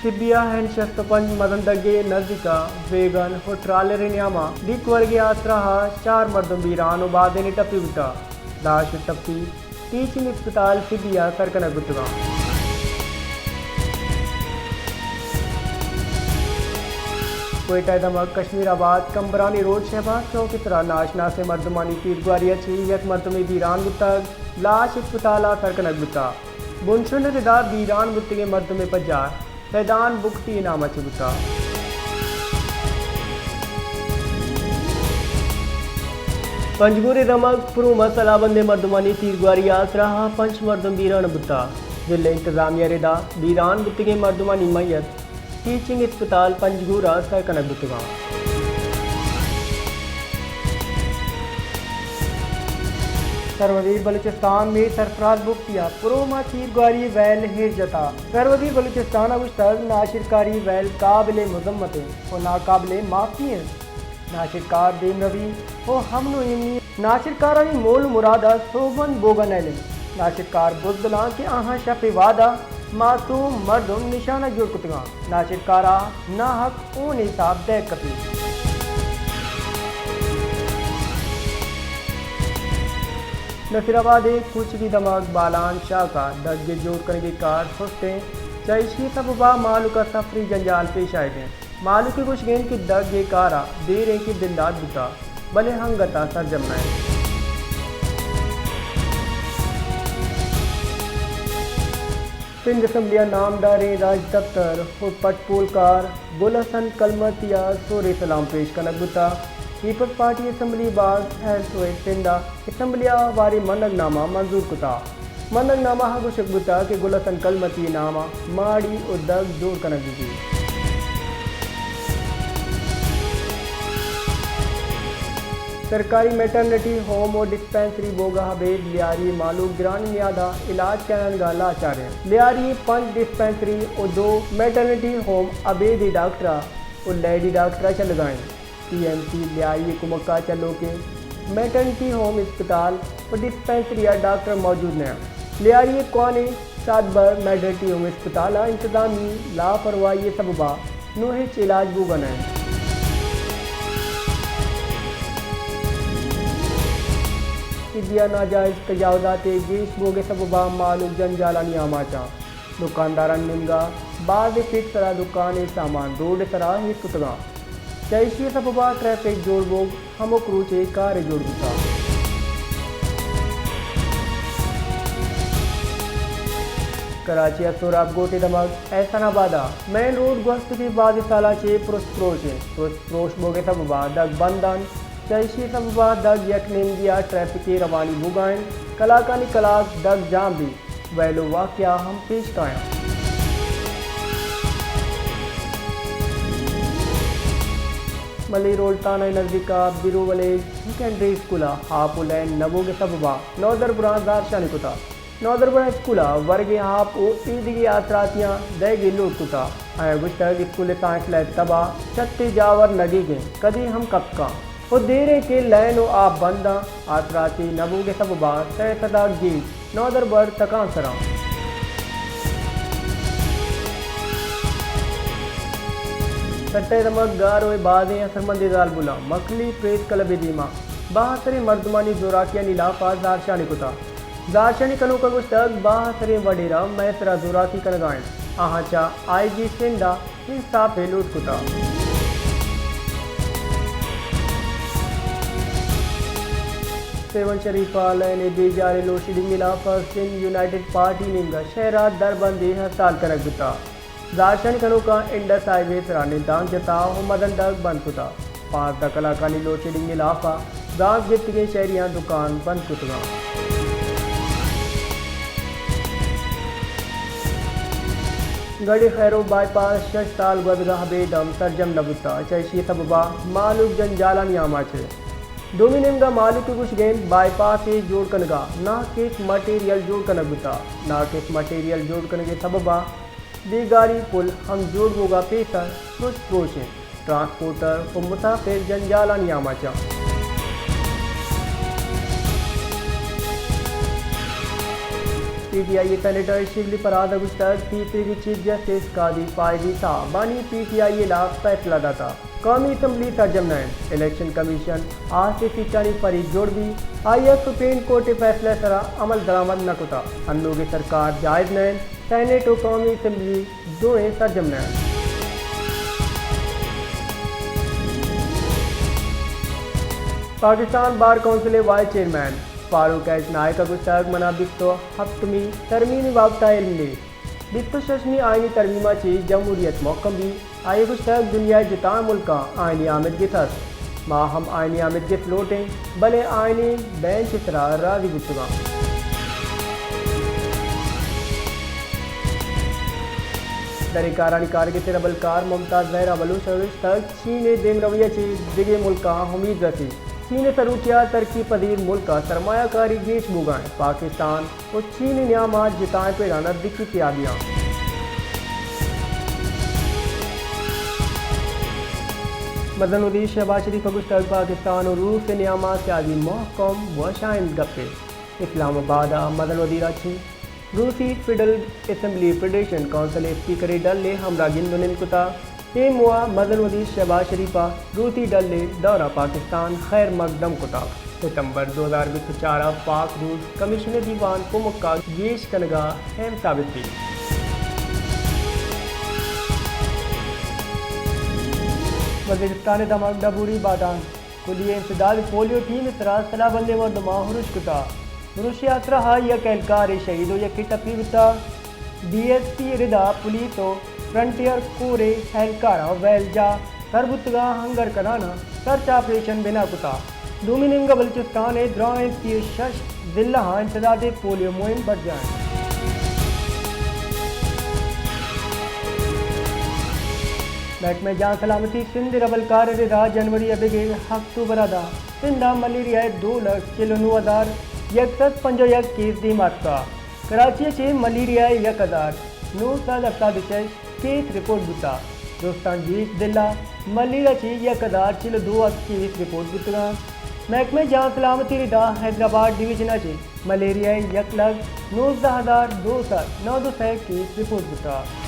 طبیہ این شست و پنچ مزن ڈگے نزیکا ویگن و ٹرالر نیاما لیک ورگے آسراہا چار مردم بیران و بازینے ٹپی بوتا۔ لاش و ٹپی ٹیچنگ اسپتال طبیہ سر کنگ بوتگاں۔ کوئٹہ دمگ کشمیر آباد کمبرانی روڈ شہباز چوک سرا ناشناسیں مردمانی تیرگواری ء چہ یک مردمے بیران بوتگ، لاش اسپتال ء سر کنگ بوتگ۔ بنشن ء ردا بیران بوتگیں مردمے پجار سیدان بگٹی نام ء چہ بوتگ۔ پنجگور ء دمگ پروم ء سلاہ بندیں مردمانی تیرگواری ء آسراہ ء پنچ مردم بیران بوتگ۔ ضلع انتظامیہ ء ردا بیران بوتگیں مردمانی میت ٹیچنگ اسپتال پنجگور ء سر کنگ بوتگاں۔ سروزیر بلوچستان میر سرفراز بگٹی ء پروم ء تیرگواری ویل ہیر جتا۔ سروزیر بلوچستان ء گوشتگ، ناشرکاری ویل قابل مذمت انت و ناقابل معافی انت۔ ناشرکار دیمروی و امن و ایمنی، ناشرکارانی مول و مراد ء سوبمند بوگ ء نیل انت۔ ناشرکار بزدلاں کہ آہاں شپ ء وہد ء معصوم مردم نشانہ جوڑ کتگاں۔ ناشرکار ء ناحق ہون ء حساب دئیگ کپیت۔ نصیر آباد ء کوچگی دمگ بالان شاک ء دگ ء جوڑ کنگی کار سست انت، چہ ایشی سبب ء مہلوک ء سفری جنجال پیش آیگ انت۔ مہلوک ء گوشگ انت کہ دگ ء کار ء دیر انت کہ بندات بوتگ، بلے انگت ء سرجم نہ انت۔ سندھ اسمبلی ء نامداریں راجدپتر و پٹ پولکار گل حسن کلمتی ء سور ء سلام پیش کنگ بوتگ۔ پیپلز پارٹی اسمبلی باز ہیلتھ و سندھ ء اسمبلی ء باریں منگ نامہ منظور کتگ۔ منگ نامہ ء گوشگ بوتگ کہ گل حسن کلمتی ء نام ء ماڑی و دگ جوڑ کنگ بہ بیت۔ سرکاری میٹرنٹی ہوم و ڈسپنسری بوگ ء ابید لیاری مہلوک گرانیں نیاد ء علاج کنگ ء لاچار انت۔ لیاری ء پنچ ڈسپنسری و دو میٹرنٹی ہوم ابید ء ڈاکٹر ء و لیڈی ڈاکٹر ء چلگ ء انت۔ ٹی ایم سی لیاری ء کمک ء چلوکیں میٹرنٹی ہوم اسپتال و ڈسپنسری ء ڈاکٹر موجود نہ انت۔ لیاری ء کوانیں ساعت بھر میٹرنٹی ہوم اسپتال ء انتظامی لاپرواہی ء سبب ء نوں ہچ علاج بوگ ء نہ انت۔ طبی ء ناجائز تجاوزات ء گیش بوگ ء سبب ء مہلوک جنجالانی آماچ انت۔ دکاندارانی نیمگ ء باز پٹ سرا دکان ء سامان روڈ ء سرا ہیر کتگ انت۔ چہ ایشی ء سبب ء ٹریفک جوڑ بوگ ہمک روچ ء کارے جوڑ بوتگ۔ کراچی ء سہراب گوٹ ء دمگ احسان آباد ء مین روڈ گوستگیں بازیں سالاں چہ پرست پروش انت۔ پرست پروش بوگ ء سبب ء دگ بند انت۔ چہ ایشی ء سبب ء دگ یک نیمگی ء ٹریفک ء روانی بوگ ء انت۔ کلاکانی کلاک دگ جام بیت۔ ویل و واقعہ ہم پیش کایاں۔ ملیر روڈ تھانہ ء نزدیک ء بیرو ولیج سیکنڈری اسکول ء آپ و لین نہ بوگ ء سبب ء نودربراں زہرشانی کتگ۔ نودربراں اسکول ء ورگ ء آپ و ایدگہ آسراتیاں دئیگ ء لوٹ کتگ۔ آیاں گوشتگ اسکول ء سائنس لیب تباہ، چھت ء جاور نگیگ انت، کدی ہم کپت کنت و دیر انت کہ لین و آپ بند انت۔ آسراتی نہ بوگ ء سبب ء سئے سد ء گیج نودربر تکانسراں۔ سٹہ ء دمگ گار و بازیں اثرمندیں زالبولاں مکھلی پریس کلب ء دیما باہسریں مردمانی زوراکیانی لاف ء زہرشانی کتگ۔ زہرشانی کنوکاں گوشتگ، باہسریں وڈیرا مئے سرا زوراکی کنگا انت۔ آہاں چہ آئی جی سندھ ء انصاف ء لوٹ کتگ۔ سیون شریف ء لین ء بیجاریں لوڈشیڈنگ ء لاف ء سندھ یونائیٹڈ پارٹی نیمگ ء شہر ء دربندی ہڑتال کنگ بوتگ۔ زہرشانی کنوکاں انڈس ہائی وے سرا نندانک جتا و مزن ڈگ بند کتا۔ پانزدہ کلاکانی لوڈشیڈنگ ء لاف ء گاز گپتگیں شہریاں دکان بند کتگاں۔ گڑی خیرو بائی پاس شش سال گوزگا ابید ہم سرجم نہ بوتا، چہ ایشی سببا مہلوک جنجالانی آماچ ء۔ دومی نیمگا مہلوک ء گوشگ انت بائی پاس ء جوڑ کنگا ناقص مٹیریل جوڑ کنگ بوتا۔ ناقص مٹیریل جوڑ کنگ ء سببا بیگاری پل ہم جوڑ بوگا پیسر پرش پروش انت۔ ٹرانسپورٹر و مسافر جنجالانی آماچاں۔ پی ٹی آئی ءِ سینیٹر شبلی فراز ءَ گوشتگ، سی تھری ءِ چیف جسٹس قاضی فائز عیسی بانی پی ٹی آئی ءِ ہلاپ فیصلہ داتگ، قومی اسمبلی سرجم نہ انت، الیکشن کمیشن آس ءِ سیٹانی فریق جوڑ بیت، آئی ءَ سپریم کورٹ ءِ فیصلہ ءِ سرا عمل درآمد نہ کتگ، انوگیں سرکار جائز نہ انت، سینیٹ ءُ قومی اسمبلی دوئیں سرجم نہ انت۔ پاکستان بار کونسل ءِ وائس چیئرمین فاروق ایچ نائیک ءَ گوشتگ، منا بیست ءُ ہپتمی ترمیم ءِ بابت ءَ علم نیست، بیست ءُ ششمی آئینی ترمیم ءَ چہ جمہوریت محکم بیت۔ آئی ءَ گوشتگ، دنیا ءِ جتائیں ملکاں آئینی آمدگس است، ما ہم آئینی آمدگس لوٹیں، بلے آئینی بینچ ءِ سرا راضی بوتگاں۔ دریں کارانی کارگس ءِ ربلکار ممتاز زہرا بلوچ ءَ گوشتگ، چین ءِ دیمروی ءَ چہ دگہ ملکاں امید رسیت، چین ءِ سروکی ءَ ترقی پذیر ملک ءَ سرمایہ کاری گیش بوگا انت، پاکستان ءُ چین ءِ نیام ءَ جتائیں پڑ ءَ نزدیکی تیابیاں۔ مزن وزیر شہباز شریف ءَ گوشتگ، پاکستان ءُ روس ءِ نیام ءَ سیادی محکم وش آئند گپے۔ اسلام آباد ءَ مزن وزیر ءَ چہ روسی فیڈرل اسمبلی فیڈریشن کونسل ءِ اسپیکر ءِ ڈل ءِ ہمراہ گند ءُ نند کتگ۔ اے موہ ءَ مزن وزیر شہباز شریف ءَ روسی ڈل ءِ دورہ پاکستان خیر مقدم کتگ۔ ستمبر دو ہزار بیست ءُ چار ءَ پاک روس کمیشن ءِ دیوان کمک ءَ گیش کنگ ءَ اہم ثابت بیت۔ وزیرستان ءِ دمگ ڈبوری بادان کلی امتداد پولیو ٹیم ءِ سرا سلاہ بندیں مردماں ہرش کتگ۔ ہرش ءِ آسرا ءَ یک اہلکارے شہید ءُ یکے ٹپی بوتگ۔ بی ایس پی ءِ ردا پولیس ءُ فرنٹیئر کور ءِ اہلکاراں ویل جاہ سر بوتگاں، ہنگر کنان ءَ سرچ آپریشن بنا کتگ۔ دومی نیمگ ءَ بلوچستان ءِ درائیں سی ءُ شش ضلع ءَ امتداد پولیو مہم برجاہ انت۔ محکمہ جان سلامتی سندھ ءِ ربلکار ءِ ردا جنوری ءَ بگر اکتوبر ءَ داں سندھ ءَ ملیریا ءِ دو لکھ چل ءُ نو ہزار یک سد پنجاہ ءُ یک کیس دیم ءَ اتکگ۔ کراچی ءَ چہ ملیریا ءِ یک ہزار نو سد ہفتاد ءُ شش کیس رپورٹ بوتگ۔ درستاں گیش ضلع ءَ ملیریا ءَ چہ یک ہزار چل ءُ دو کیس رپورٹ بوتگ انت۔ محکمہ جان سلامتی ءِ ردا حیدرآباد ڈویژن ءَ چہ ملیریا ءِ یک لکھ نوزدہ ہزار دو سد نود ءُ سئے کیس رپورٹ بوتگ۔